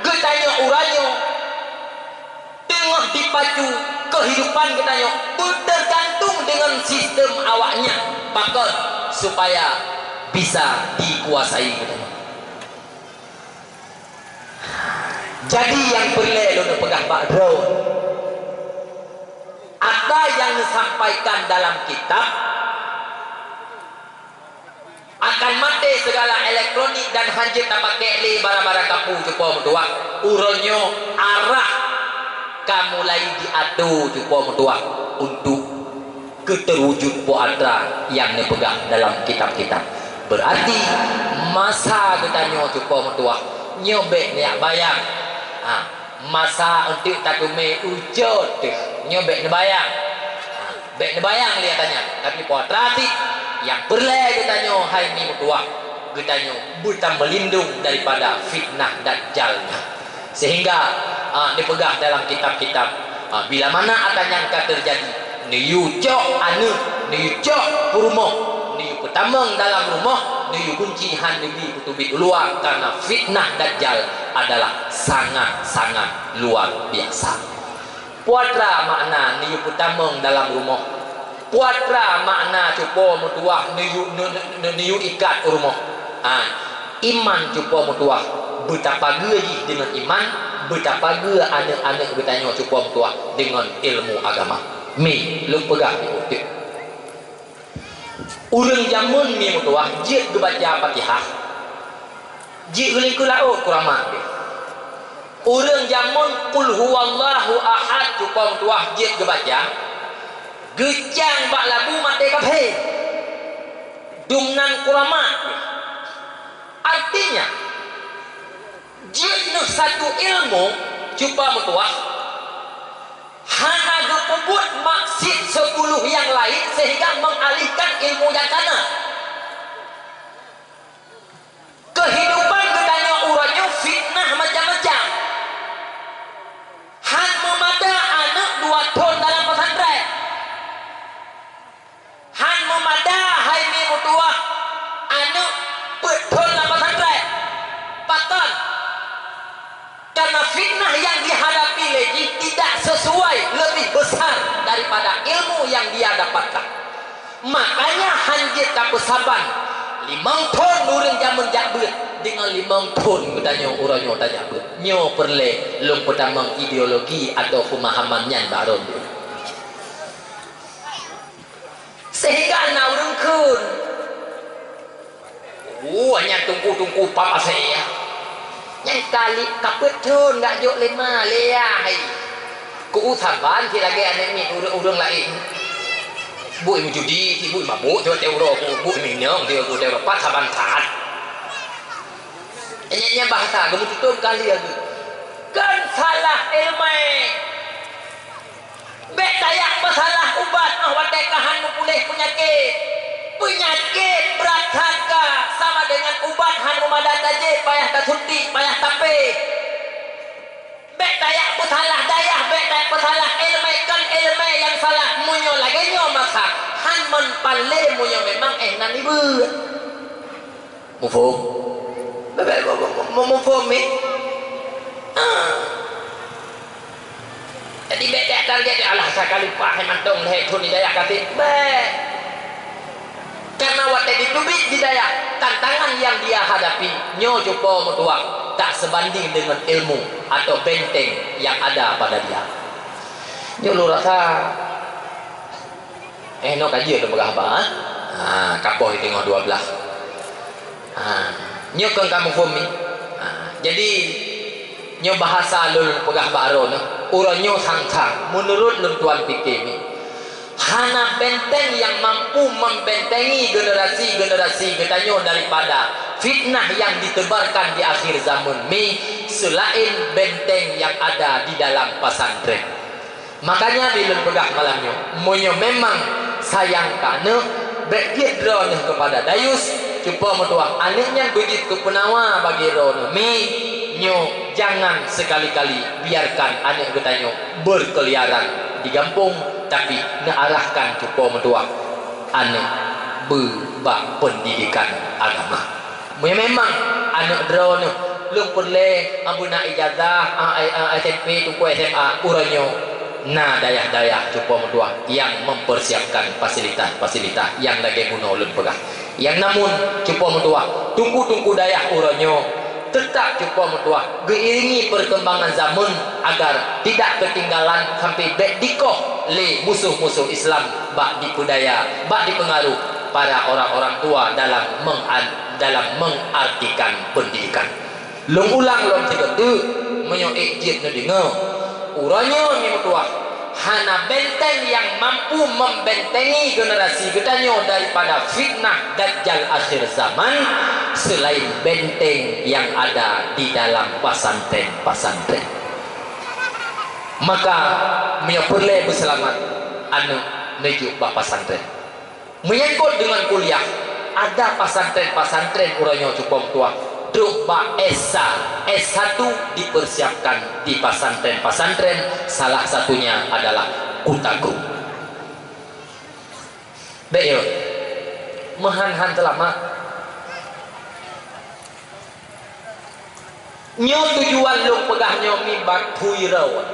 geutanyoe uroe nyoe teungoh dipacu keuhidupan geutanyoe beuteugantung deungon sistem awaknyan pakon supaya bisa dikuasai geutanyoe. Jadi nyang peureulée lôn peugah bak droe, ata nyang neusampaikan dalam kitab, akan maté sigala elektronik dan hanjeuet tapakék lé barang-barang kapu cupo meutuwah. Uroe nyoe arah ka mulai diato cupo meutuwah untuk keu teuwujud peue atra nyang neupeugah dalam kitab-kitab. Beurati masa geutanyoe cupo meutuwah nyoe bék neujak bayang. Ha, masa eunteuk tateumé ujoe teuh nyoe bék neubayang. Ha, bék neubayang lé atra nyan. Tapi peue atra cit nyang peureulée geutanyoe hai mi meutuwah, geutanyoe beutameulindong daripada fitnah dajjal nyan. Sehingga, ah, dipeugah dalam kitab-kitab, ah, bila mana atra nyan ka teujadi, neuyue cok aneuk, neuyue cok peurumoh, neuyue peutamong dalam rumoh, neuyue gunci han neubi peuteubiet u luwa, karena fitnah dajjal adalah sangat-sangat luar biasa. Peue atra makna neuyue peutamong dalam rumoh? Peue atra makna cupo meutuwah neuyue, neu-, neu-, neuyue ikat u rumoh? Ha, iman cupo meutuwah beutapageue jih deungon iman, beutapageue aneuk-aneuk geutanyoe cupo meutuwah deungon ilmu agama. Mi, lôn peugah di uteuk. Ureuëng jameun mi meutuwah jeuet geubaca Fatihah, jeuet geulikot laôt kuramat geuh. Ureuëng jameun Qul huwallahu ahad cupo meutuwah jeuet geubaca, geucang bak labu maté kaphé. Dumnan kuramat geuh. Artinya, jeuet neuh satu ilmu cupo meutuwah hana geupeubuet maksud sepuluh nyang laén sehingga mengalihkan ilmu nyang kana. Keuhidupan geutanyoe uroe nyoe fitnah macam-macam. Han meumada aneuk dua thon dalam pesantren. Han meumada hai mi meutuwah aneuk peuet thon lam pesantren. Pakon? Karena fitnah yang dihadapi lé jih tidak sesuai, lebih besar daripada ilmu yang dia dapatkan. Makanya han jeuet tapeusaban limong thon ureuëng jameun jak beuet deungon limong thon geutanyoe uroe nyoe tajak beuet. Nyoe peureulée lôn peutamong ideologi atau peumahaman nyan bak droe. Sehingga na ureuëng kheun, "Uh, nyan teungku-teungku pap asée, ya. Nyan kali ka peuet thon gak jok lé ma, lé ya, hai. Keu saban cit lagée aneuk miet ureuëng-ureuëng laén. Bui meujudi, cit bui mabök, tieb-tieb uroe ku bui minong, tieb-tieb uroe pat saban that." Nyan, nyan bahasa geumeututoe kali lagée. Kan salah iéleumé. Bék tajak peusalah ubat óh watée ka han meupuléh peunyakét. Peunyakét brat that ka sama deungon ubat han meumada tajép, payah tasuntik, payah tapéh. Bék tajak peusalah dayah, bék tajak peusalah iéleumé, kon iéleumé nyang salah. Meunyoe lagée nyoe masa han meupan lé, meunyoe memang éh nan ibeuet. Muphom? Bèk, bèk, mu-, mu-, mu-, muphom, mi? Ah. Jadi, bèk, bèk target, "Alah, sakali paih mantong lhèe thôn hidayah ka trép." Bèk. Karena watèe jiteubiet hidayah, tantangan yang dia hadapi, nyoe cupo meutuah, tak sebanding dengan ilmu atau benteng yang ada pada dia. Nyoe lôn rasa, Eh, nyoe ka jeuet lôn peugah haba, eh? Ha, ka poh teungoh dua belas. Ha, nyoe kon ka muphom, mi? Ha, jadi, nyoe bahasa lôn peugah bak droeneuh, uroe nyoe sang-sang, meunurot lôn tuan pike, mi. Hana benteng nyang mampu membentengi generasi-generasi geutanyoe daripada fitnah nyang ditebarkan di akhir zaman mi selain benteng nyang ada di dalam pesantren. Makanya di lôn peugah malam nyoe, meunyoe memang sayang keu aneuk, bék jeuet droeneuh keupada dayus, cupo meutuah aneuk nyan beujeuet keu peunawa bagi droeneuh mi, nyoe jangan sekali-kali biarkan aneuk geutanyoe berkeliaran di gampông, tapi neuarahkan cupo meutuah aneuk beu bak pendidikan agama. Meunyoe memang aneuk droeneuh lôn peureulée, a, beuna ijazah, a, a, a, S M P teungku S M A, uroe nyoe na dayah-dayah cupo meutuah nyang mempersiapkan fasilitas-fasilitas nyang lagée bunoe lôn peugah. Nyang namun cupo meutuah, teungku-teungku dayah uroe nyoe teutap cupo meutuah geuiringi perkembangan zaman agar tidak ketinggalan sampai bék dikoh lé musuh-musuh Islam bak dipeudaya, bak dipeungaruh para orang-orang tua dalam meng-, dalam mengartikan pendidikan. Lôn ulang lom sigoe teuk, meunyoe ék jeuet neudeungoe, uroe nyoe mi meutuah, hana benteng nyang mampu membentengi generasi geutanyoe daripada fitnah Dajjal akhir zaman selain benteng nyang ada di dalam pesantren-pesantren. Maka, meunyoe peureulée beuseulamat, aneuk neujok bak pesantren. Menyangkut dengan kuliah, ada pesantren-pesantren uroe nyoe cupo meutuah, trok bak S sa, S satu dipersiapkan di pesantren-pesantren, salah satunya adalah Kuta Kru. Bék yo, meuhan-han seulamat. Nyoe tujuan lôn peugah nyoe mi bak phui rawa.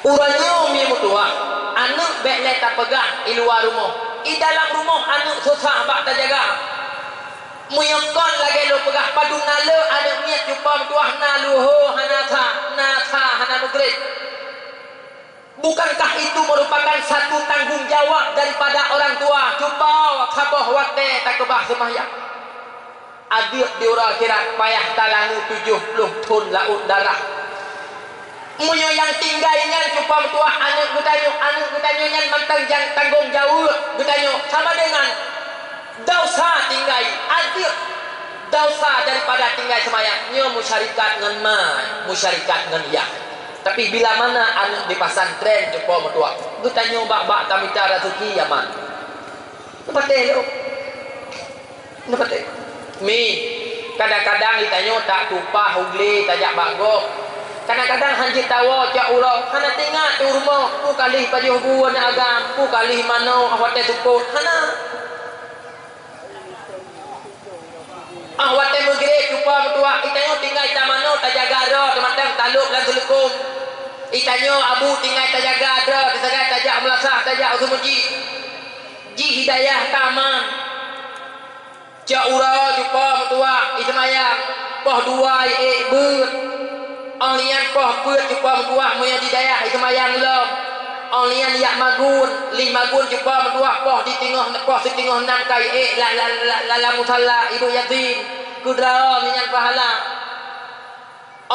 Uroe nyoe mi meutuah, aneuk bék lé tapeugah i luwa rumoh. I dalam rumoh aneuk susah bak tajaga. Meunyoe kon lagée lôn peugah, padub na le aneuk miet cupo meutuah na luho hana sa, na sa hana meugreb. Bukankah itu merupakan satu tanggung jawab daripada orang tua? Cupo saboh watée takeubah seumayang. Adeuek di uroe akhirat payah talangue tujoh ploh thon laôt darah. Meunyoe nyang tinggai nyan cupo meutuah aneuk geutanyoe, aneuk geutanyoe nyan mantong nyang tanggong jaweueb geutanyoe sama deungon desya tinggai, adeuek desya daripada tinggai seumayang. Nyoe musyarikat ngon ma, musyarikat ngon yah. Tapi bila mana aneuk di pesantren cupo meutuah, geutanyoe bak-bak tamita raseuki, ya mak. Neupatéh lom. Neupatéh. Mi, kadang-kadang geutanyoe tak tupah u glé tajak bak gob. Kadang-kadang hanjeuet tawoe cok uroe, hana teuingat teu rumoh, peue ka lheueh pajoh bu aneuk agam, peue ka lheueh manoe watée seupôt, hana. Ah, watée meugreb cupo meutuah, geutanyoe tinggai tamanoe tajaga droe teumatang talop lam seuleukom. Geutanyoe abu tinggai tajaga droe teusagai tajak meulasah, tajak u seumeujid. Jih hidayah ka aman. Cok uroe cupo meutuah, i seumayang, poh dua i ék beuet. Óh lheueh nyan poh peuet cupo meutuah meunyoe di dayah i seumayang lom. Óh lheueh nyan yak magun, lheueh magun cupo meutuah poh di teungoh, poh siteungoh nam ka i ék la, la, la, la, lam musala ibu yatim. Keu droe nyan pahala.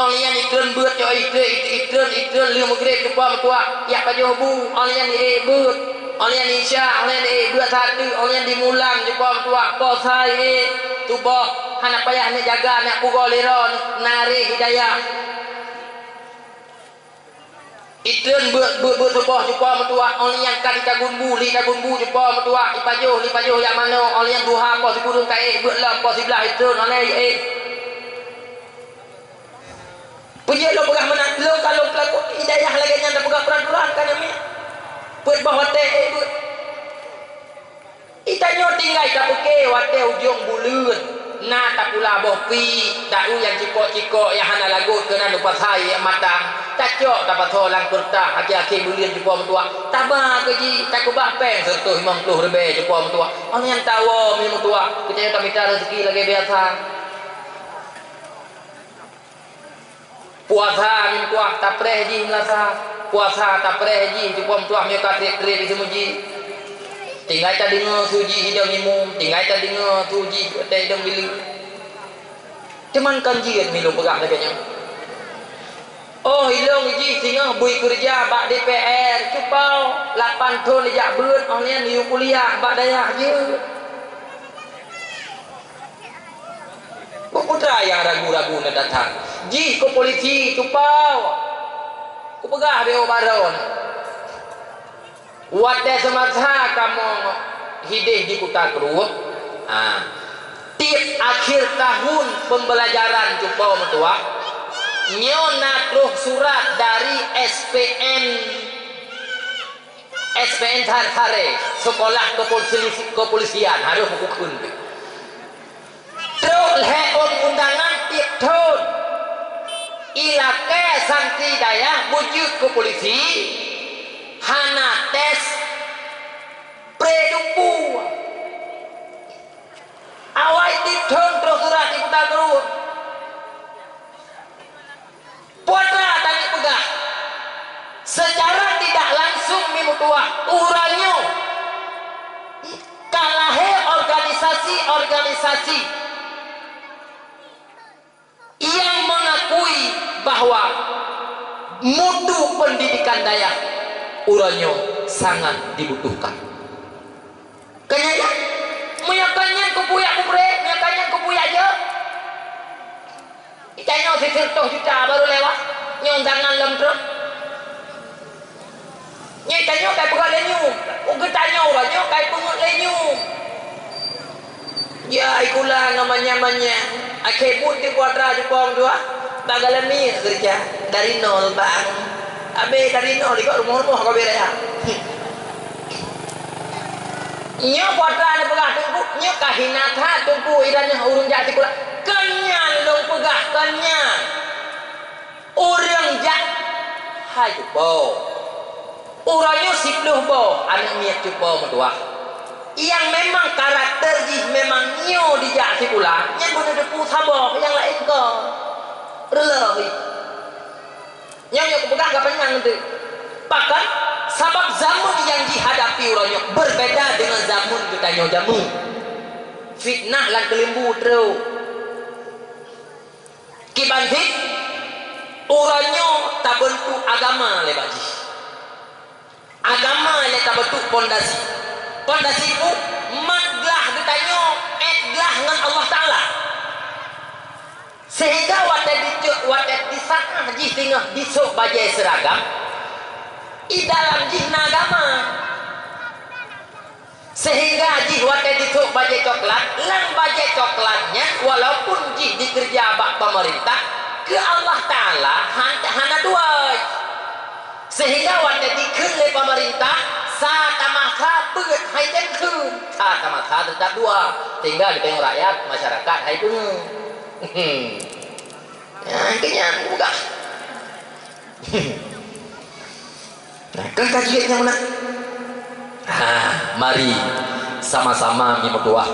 Óh lheueh nyan itreun beuet, cok itreun, itreun, itreun lheueh meugreb cupo meutuah yak pajoh bu. Óh lheueh nyan i ék beuet. Óh lheueh nyan isya, óh lheueh nyan i ék beuet sateuk, óh lheueh nyan dimulang cupo meutuah poh sa i ék. Tuboh hana payah neujaga, neupugoe lé droe, na ré hidayah. Itreun beuet, beuet, beuet suboh cupo meutuah, óh lheueh nyan ka di tagun bu, li tagun bu cupo meutuah, ipajoh, li pajoh yak manoe, óh lheueh nyan duha poh sikureueng ka ék, beuet lom poh siblaih itreun, óh lheueh ék. Peue jeuet lôn peugah meunan, lôn ka lôn peulaku hidayah lagée nyan tapeugah peuraturan ka nyan miet. Peuet boh watée ék beuet. Geutanyoe tinggai tapeuke watée ujong buleuen, na tapula boh pi, taeu nyang cikok-cikok nyang hana lagot keunan upasai nyang matang, tacok tapasoe lam keureutah akhé-akhé buleuen cupo meutuah, taba keu jih, takeubah péng seureutôh limong ploh ribée cupo meutuah. Óh lheueh nyan tawoe mi meutuah, geutanyoe tamita raseuki lagée biasa. Puasa meutuah tapreh jih meulasa. Puasa tapreh jih cupo meutuah meunyoe ka treb-treb di seumeujih. Tinggai tadeungoe su jih idong imum, tinggai tadeungoe su jih watée idong bileue. Teuma kon jeuet mi lôn peugah lagée nyoe. Oh, ilong jih singoh bui keureuja bak D P R, cupo lapan thon ijak beuet, oh nyan yue kuliah bak dayah jeuet. Peue putra nyang ragu-ragu na datang. Jih keu polisi, cupo. Kupeugah beu baron. Watée seumasa kamoe hideh di Kuta Krueng, ha, tieb akhir tahun pembelajaran cupo meutuwah, nyoe na troh surat dari S P N, S P N Thar-, Thare, Sekolah Kepolisi-, Kepolisian, harôh bukon. Trok lhée ôn undangan tieb thon. Ilakée santri dayah beujeuet keu polisi, hana tes pre dumpu. Awai tieb thon troh surat di Kuta Krueng. Putra tanyoe peugah, secara tidak langsung mi meutuwah uroe nyoe ka lahé organisasi-organisasi nyang mengakui bahwa mutu pendidikan dayah uroe nyoe sangat dibutuhkan. Keu nyan, meunyoe kon nyan keupeue jak peubrek, meunyoe kon nyan keupeue jak jok. Itanyoe siseureutoh juta barô lewat, nyoe undangan lom trok. Nyoe itanyoe kai peugah lé nyum, geutanyoe uroe nyoe kai peungeut lé nyum. Ya, ikula ngon manyang-manyang. Akhé buet di kuadra jukong dua, bak galami keureuja dari nol, bang. Abéh dari nol, ikot rumoh-rumoh ka beuraya. Nyoe putra neupeugah teungku, nyoe ka hina that teungku, idan nyoe ureuëng jak sikula. Kon nyan lôn peugah, kon nyan. Ureuëng jak hai cupo. Uroe nyoe siplôh boh aneuëk miet cupo meutuwah. Nyang memang karakter jih memang nyoe dijak sikula, nyan beuneuteupeu saboh, nyang laén kon. Reuloh jih. Nyoe nyang kupeugah ka panyang teuk. Pakon? Sabab zaman nyang jihadapi uroe nyoe berbeda dengan zaman geutanyoe jameun. Fitnah lam keuleumbu trok. Kiban cit, uroe nyoe tabeuntuk agama lé bak jih. Agama lé tabeuntuk pondasi. Pondasi peue? Mat glah geutanyoe, ét glah ngon Allah Taala. Sehingga watée dicok, watée disaát jih singoh disok bajée seuragam, i dalam jih na agama. Sehingga jih watée disok bajée coklat, lam bajée coklat nyan walaupun jih dikeureuja bak pemerintah, keu Allah Taala han-, hana tuwoe. Sehingga watée dikheun lé pemerintah, sa tamasa beuet hai tem kheun, sa tamasa teutap dua, sehingga geutanyoe rakyat, masyarakat hai peungeut. Nyan keu nyan peugah. Nah, kan kajian nyang meunan. Ha, mari sama-sama mi meutuah.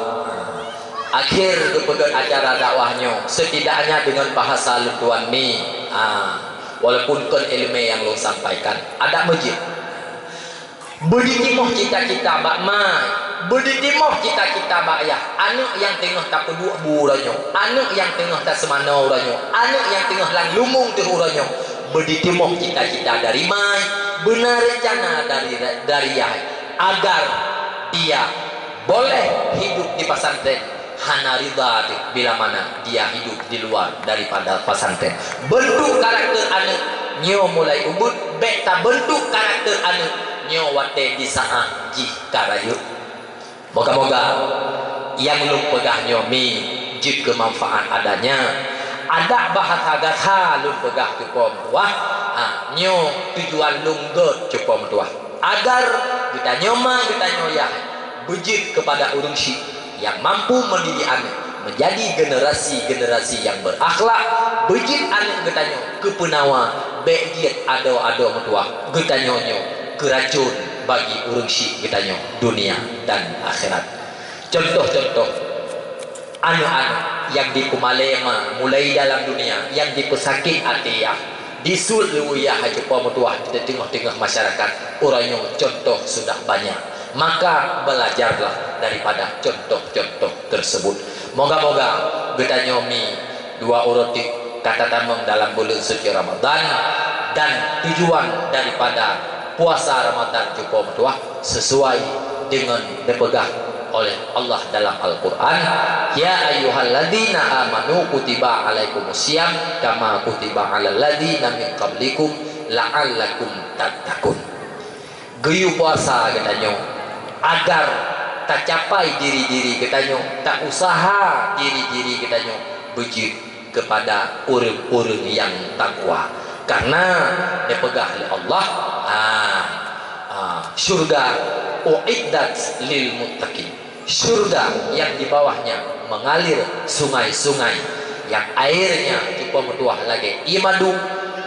Akhir geupeugét acara dakwah nyoe, setidaknya dengan bahasa lôn tuan mi, ha, walaupun kon iéleumé nyang lôn sampaikan, adak meujeuet. Beuditimoh cita-cita bak ma, beuditimoh cita-cita bak yah. Aneuëk nyang teungoh tapeuduek bu uroe nyoe, aneuëk nyang teungoh taseumanoe uroe nyoe, aneuëk nyang teungoh lam lumong teuh uroe nyoe, beuditimoh cita-cita dari ma, beuna reuncana dari, dari yah, agar dia boleh hidup di pesantren, hana ridha teuh bila mana dia hidup di luar daripada pesantren. Bentuk karakter aneuëk nyoe mulai ubit, bék tabentuk karakter aneuëk nyoe watée di saát jih ka rayeuk. Moga-moga nyang lôn peugah nyoe mi jeuet keu manfaat adanya. Adak bahasa gata lôn peugah cupo meutuah, ha, nyoe tujuan lôn gét cupo meutuah. Agar geutanyoe ma geutanyoe yah beujeuet keupada ureuëng syik nyang mampu mendidik aneuëk menjadi generasi-generasi nyang berakhlak, beujeuet aneuëk geutanyoe keu peunawa, bék jeuet adoe-adoe meutuah geutanyoe nyoe keu racon bagi ureuëng syik geutanyoe dunia dan akhirat. Contoh-contoh aneuëk-aneuëk nyang dipeumalée ma mulai dalam dunia, nyang dipeusakét até yah, disuet lé yah hai cupo meutuah di teungoh-teungoh masyarakat. Uroe nyoe contoh sudah banyak. Maka belajarlah daripada contoh-contoh tersebut. Moga-moga geutanyoe mi dua uroe teuk ka tatamong dalam buleuen suci Ramadan, dan tujuan daripada puasa Ramadan cupo meutuah sesuai deungon neupeugah oleh Allah dalam Al-Quran, "Ya ayyuhalladzina amanu kutiba alaikumusiyam kama kutiba alal ladzina min qablikum la'allakum tattaqun." Geuyue puasa geutanyoe agar tacapai diri-diri geutanyoe, tausaha diri-diri geutanyoe beujeuet keupada ureuëng-ureuëng nyang takwa. Karena neupeugah lé Allah, ah, ah, syurga uiddat lil muttaqin. Syurga yang di bawahnya mengalir sungai-sungai yang airnya cukup meutuah lagée ié madu,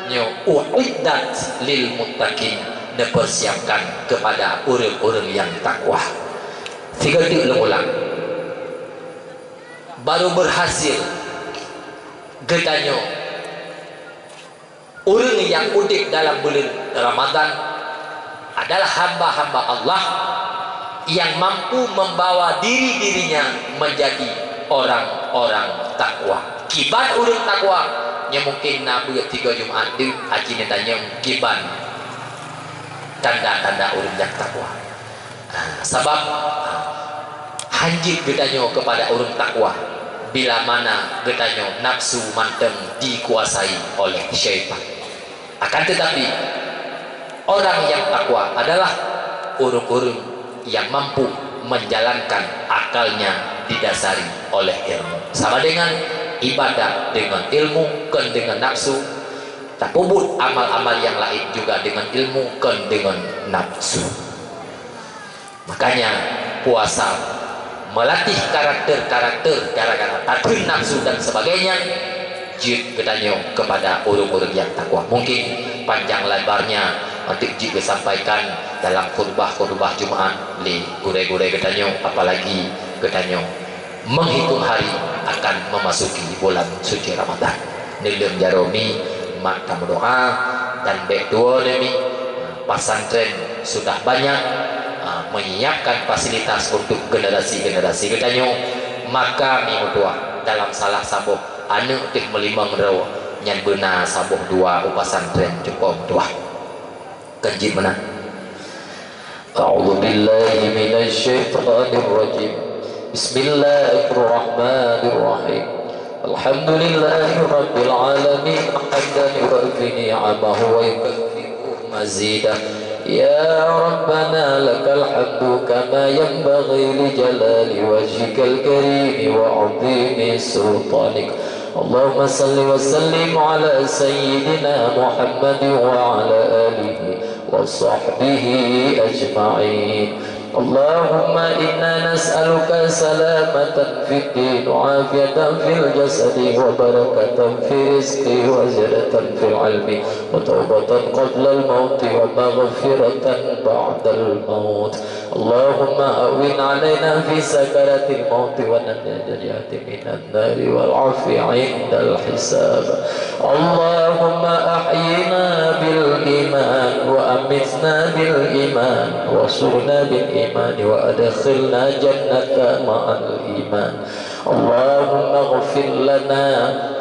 nyoe uiddat lil muttaqin, neupersiapkan kepada ureuëng-ureuëng yang takwa. Sigoe teuk lôn ulang. Baru berhasil geutanyoe ureuëng nyang udeb dalam buleuen Ramadan adalah hamba-hamba Allah yang mampu membawa diri-dirinya menjadi orang-orang takwa. Kiban ureuëng takwa, nyoe mungkin na beuet tiga Jumat deuh aci neutanyong kiban tanda-tanda ureuëng nyang takwa. Sabab hanjeuet geutanyoe kepada ureuëng takwa bila mana geutanyoe nafsu mantong dikuasai oleh syaitan. Akan tetapi, orang yang takwa adalah ureuëng-ureuëng yang mampu menjalankan akalnya didasari oleh ilmu. Sama dengan ibadat dengan ilmu, kon dengan nafsu, tapeubuet amal-amal yang lain juga dengan ilmu, kon dengan nafsu. Makanya puasa melatih karakter-karakter gara-gara tatheun nafsu dan sebagainya, jeuet geutanyoe kepada ureuëng-ureuëng yang takwa. Mungkin panjang lebarnya untuk jeuet geusampaikan dalam khutbah-khutbah Jumaat lé gurée-gurée geutanyoe, apalagi geutanyoe menghitung hari akan memasuki bulan suci Ramadan. Neuleueng jaroe mi, mak tameudoa, dan bék tuwoe nyoe mi, pesantren sudah banyak, ah, menyiapkan fasilitas untuk generasi-generasi geutanyoe, maka mi meutuah dalam salah saboh aneuëk teuh meulimong droe nyan beuna saboh dua u pesantren cukup meutuah. Kan jeuet meunan. أعوذ بالله من الشيطان الرجيم. بسم الله الرحمن الرحيم. الحمد لله رب العالمين، حمدا يوافي نعمه ويكافئ مزيده. يا ربنا لك الحمد كما ينبغي لجلال وجهك الكريم وعظيم سلطانك. اللهم صل وسلم على سيدنا محمد وعلى آله وصحبه أجمعين. اللهم إنا نسألك سلامة في الدين وعافية في الجسد وبركة في الرزق وزيادة في العلم وتوبة قبل الموت ومغفرة بعد الموت. اللهم هون علينا في سكرات الموت ونجاة من النار والعفو عند الحساب. اللهم أحينا بالإيمان وأمتنا بالإيمان واحشرنا بالإيمان وأدخلنا الجنة مع الإيمان. اللهم اغفر لنا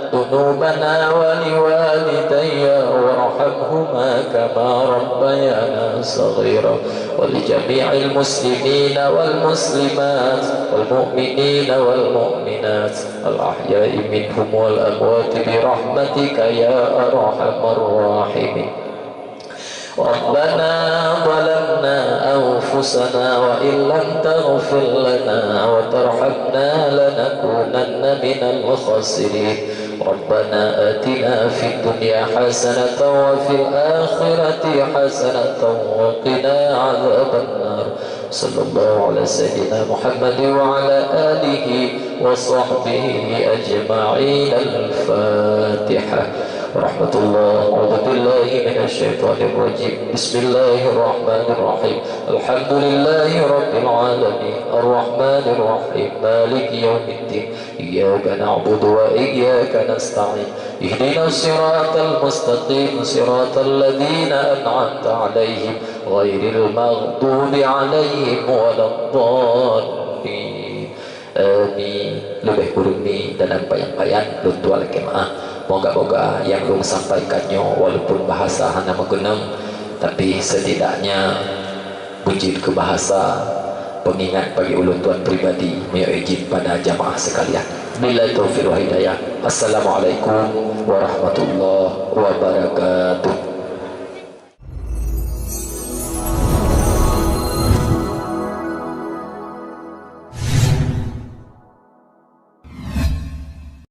ذنوبنا ولوالدينا وارحمهما كما ربيانا صغيرا، ولجميع المسلمين والمسلمات والمؤمنين والمؤمنات الأحياء منهم والأموات برحمتك يا أرحم الراحمين. ربنا ظلمنا أنفسنا وإن لم تغفر لنا وترحمنا لنكونن من الخاسرين. ربنا آتنا في الدنيا حسنة وفي الآخرة حسنة وقنا عذاب النار. صلى الله على سيدنا محمد وعلى آله وصحبه أجمعين. الفاتحة. ورحمة الله. أعوذ بالله من الشيطان الرجيم. بسم الله الرحمن الرحيم. الحمد لله رب العالمين. الرحمن الرحيم. مالك يوم الدين. إياك نعبد وإياك نستعين. اهدنا الصراط المستقيم. صراط الذين أنعمت عليهم غير المغضوب عليهم ولا الضالين. Amin. Leubeh kureueng ni dalam payan-payan lôn tuan lakée meuáh. Moga-moga nyang lôn sampaikan nyoe walaupun bahasa hana meukeunong, tapi setidaknya beujeuet keu bahasa pengingat bagi ulôn tuan pribadi, meunyoe izin pada jamaah sekalian. Billahi taufiq wal hidayah. Assalamualaikum warahmatullahi wabarakatuh.